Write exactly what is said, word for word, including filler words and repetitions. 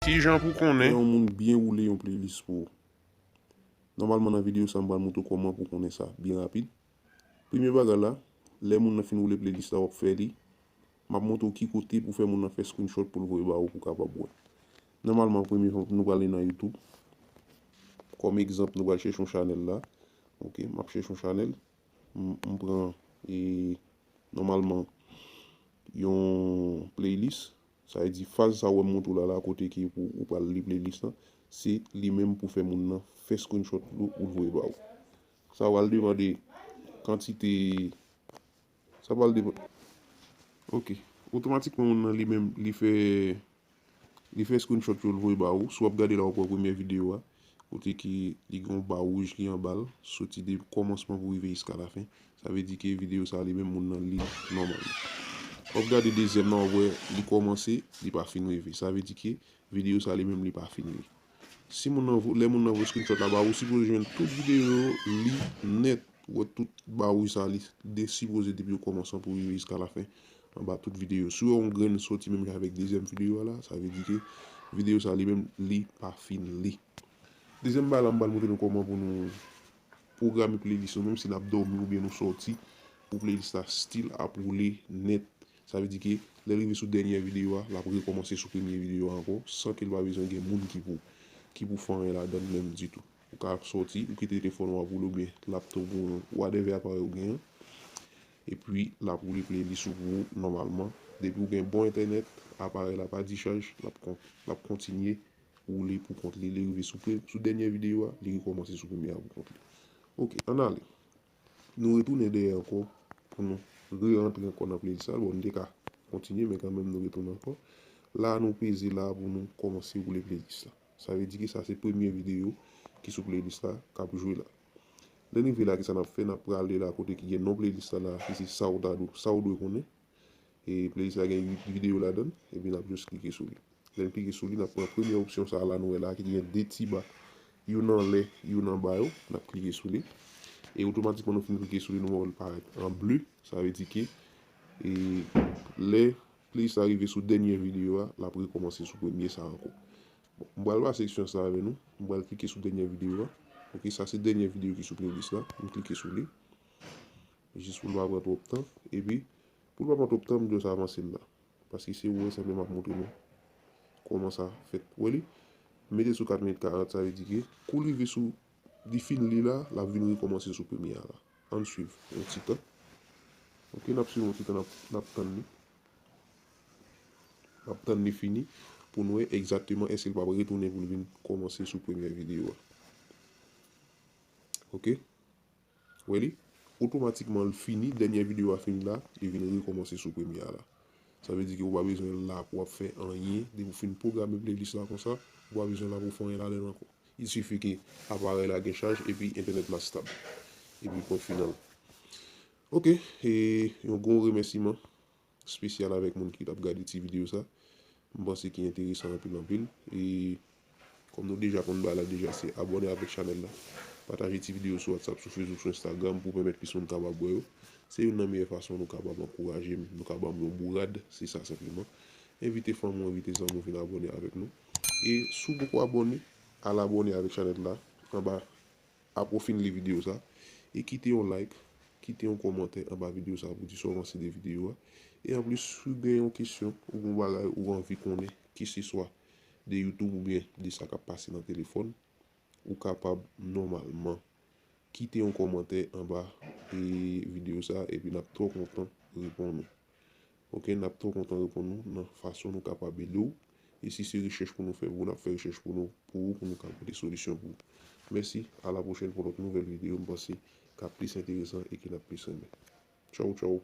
Kijan pou konnen? Yon moun byen woule yon playlist pou ou. Nòmalman, nan videyo sa, m pral montre w kòman pou konnen sa byen rapid. Premye bagay la, lè moun nan fin woule playlist la, w ap fè li. M ap montre w ki kote pou fè moun nan fè screenshot pou l voye ba ou pou w kapab wè. Nòmalman, premye, nou prale nan YouTube. Kòm egzanp, nou pral chèche yon chanèl la. Ok, m ap chèche yon chanèl. M, m pran, e, nòmalman, yon playlist. Sa vle di faz sa w wè m montre w la, la, kote ke pou ou pral li playlist lan, se li menm pou fè moun nan fè screenshot li pou l voye ba ou. Sa pral demande kantite, sa pral depan-, ok. Otomatikman, moun nan li menm, li fè, li fè screenshot yo, l voye ba ou. Si w ap gade la, w ap wè premye videyo a, kote ki li gen yon ba wouj ki anba l, soti de kòmansman pou rive jiska lafen. Sa vle di ke videyo sa li menm moun nan li nòmalman. W ap gade dezyèm nan, w ap wè li kòmanse, li pa fin rive. Sa vle di ke videyo sa li menm li pa fin li. Si moun nan vo-, lè moun nan voye screenshot la ba ou, ou sipoze jwenn tout videyo yo li nèt. Ou wè tout ba wouj sa li de sipoze depi okòmansman pou rive jiska lafen anba tout videyo. Si w wè yon grenn soti menm jan avèk dezyèm videyo a la, sa vle di ke videyo sa li menm li pa fin li. Dezyèm bagay la, m pral montre nou kòman pou nou pwograme playlist nou, menm si n ap dòmi oubyen nou sòti, pou playlist la still ap woule nèt. Sa vle di ke lè l rive sou dènyè videyo a, l ap rekòmanse sou premye videyo a ankò, san ke l pa bezwen gen moun ki pou, ki pou fè anyen ladan l menm ditou. Ou ka sòti, ou kite telefòn ou ap woule oubyen laptop ou, whatever aparèy ou genyen. Epi, l ap woule playlist ou pou ou nòmalman. Depi ou gen bon entènèt, aparèy la pa dichaj, l ap kon-, l ap kontinye woule pou kont li. Li rive sou pre-, sou dènyè videyo a, li rekòmanse sou premye a pou kont li. Ok, ann ale. Nou retounen dèyè ankò pou nou re-rantre ankò nan playlist la. Bon, nou te ka kontinye, men kanmenm nou retounen ankò. La, nou peze la pou nou kòmanse woule playlist la. Sa vle di ke sa se premye videyo ki sou playlist la k ap jwe la. Lè n rive la, kisa n ap fè? N ap prale la kote ki gen non playlist la, la, ki se sa w ta dwe, sa w dwe konnen. E playlist la gen uit videyo ladan l, epi n ap jis klike sou li. Lè n klike sou li, n ap pran premye opsyon sa a la nou wè la, ki gen de ti ba, youn anlè, youn anba yo, n ap klike sou li. E otomatikman nou fin klike sou li, nou wè l parèt an ble, sa vle di ke, e, lè playlist la rive sou dènyè videyo a, l ap rekòmanse sou premye sa ankò. Bon, m pral pase seksyon sa avè nou, m pral klike sou dènyè videyo a. Ok, sa se dènyè videyo ki sou playlist la, m klike sou li. Jis pou l pa pran twòp tan. Epi, pou l pa pran twòp tan, m jis avanse l la. Paske se ou wè senpleman ap montre nou kòman sa fèt. Ou wè li? M mete sou kat minit karant, sa vle di ke kou l rive sou, li fin li la, l ap vin rekòmanse sou premye a la. Ann swiv yon ti tan. Ok, n ap swiv yon ti tan, n ap, n ap tann li. N ap tann li fini pou n wè egzakteman èske l p ap retounen pou l vin kòmanse sou premye videyo a. Ok? Wè li? Otomatikman, l fini, dènyè videyo a fini la, li vin rekòmanse sou premye a la. Sa vle di ke ou pa bezwen la pou w ap fè anyen. Depi w fin pwograme playlist la konsa, ou pa bezwen la pou w fè anyen ladan l ankò. Il suffit ke aparèy la gen chaj epi entènèt la stab. Epi pwen final. Ok, e yon gwo remèsiman espesyal avèk moun ki t ap gade ti videyo sa. M panse ki enteresan anpil, anpil. E kòm nou deja konn bagay la deja, se abòne avèk chanèl la. Pataje ti videyo sou WhatsApp, sou Facebook, sou Instagram pou pèmèt plis moun kapab wè yo. Se youn nan meyè fason nou kapab ankouraje m, nou ka ban m yon bourad, se sa senpleman. Envite fanmi w, envite zanmi w vin abòne avèk nou. E si w poko abòne, al abòne avèk chanèl la anba apre w fin li videyo sa, e kite yon like, kite yon kòmantè anba videyo sa pou di sa w panse de videyo a. E anplis, si w gen yon kesyon ou gen yon bagay ou anvi konnen, keseswa de YouTube oubyen de sa k ap pase nan telefòn, ou kapab nòmalman kite yon kòmantè anba, e, videyo sa, epi n ap twò kontan reponn ou. Ok, n ap twò kontan reponn ou nan fason nou kapab ede w. E si se rechèch pou nou fè pou ou, n ap fè rechèch pou nou, pou ou, pou nou ka pote solisyon pou ou. Mèsi, a la pwochèn pou lòt nouvèl videyo, m panse k ap plis enteresan e ke n ap plis renmen. Tchaw, tchaw.